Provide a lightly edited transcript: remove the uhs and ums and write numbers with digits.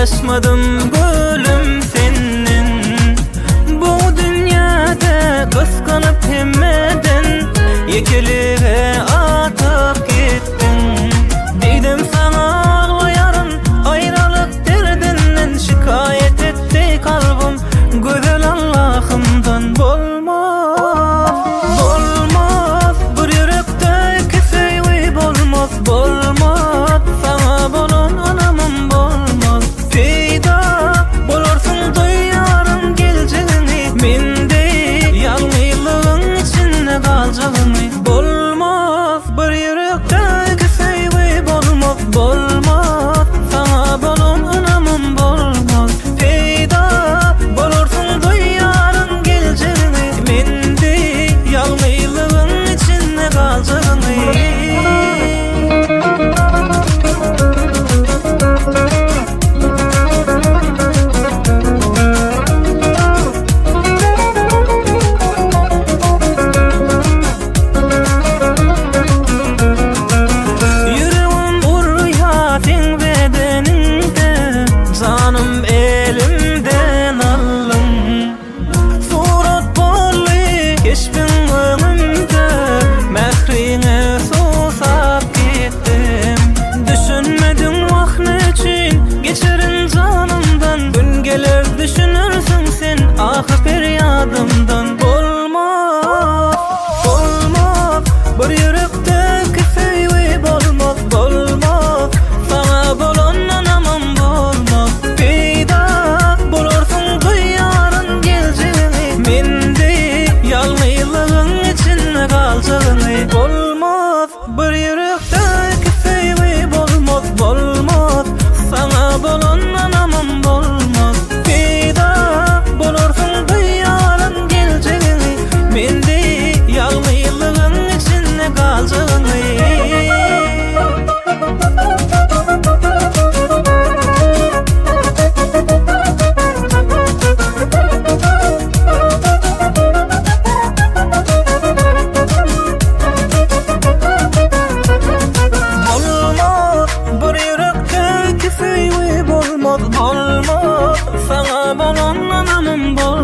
Garaşmadym gülüm senden Bu dünýäde gysganyp hemmeden Ýekelige atyp gitdiň Diýdim saňa aglaýaryn Aýralyk derdinden Şikaýat etdi kalbym Gözel Allahymdan Bolmaz, bolmaz Bir ýürekde iki söýgi bolmaz Bolmaz, saňa bolan ynamym bolmaz Peýda bolarsyň duýaryn geljegiňi Mende ýalňyzlygyň içinde galjagyňy Bolmaz, bir ýürekde iki söýgi bolmaz Bolmaz, saňa bolan ynamym bolmaz Peýda bolarsyň duýaryn geljegiňi Mende ýalňyzlygyň içinde galjagyňy. Ýüregim urýar seň bedeniňde, Janym elimden aldyň. Surat boldy keşbiň öňümde, Mähriňe suwsap gitdim. Düşünmediň wah neçün, Geçerin janymdan. Gün geler düşünersiň sen, Ahy-perýadymdan. Bolmaz, bolmaz, Bir ýürekde iki söýgi bolmaz, bolmaz, Saňa bolan ynamym bolmaz. Peýda bolarsyň duýaryn geljegiňi, Mende ýalňyzlygyň içinde galjagyňy. Bolmaz, bir ýürekde iki söýgi bolmaz, bolmaz, Saňa bolan ynamym bolmaz. Peýda bolarsyň duýaryn geljegiňi, Mende ýalňyzlygyň içinde galjagyňy. Bolmaz bir ýürekde iki söýgi bolmaz bolmaz Saňa bolan ynamym bolmaz.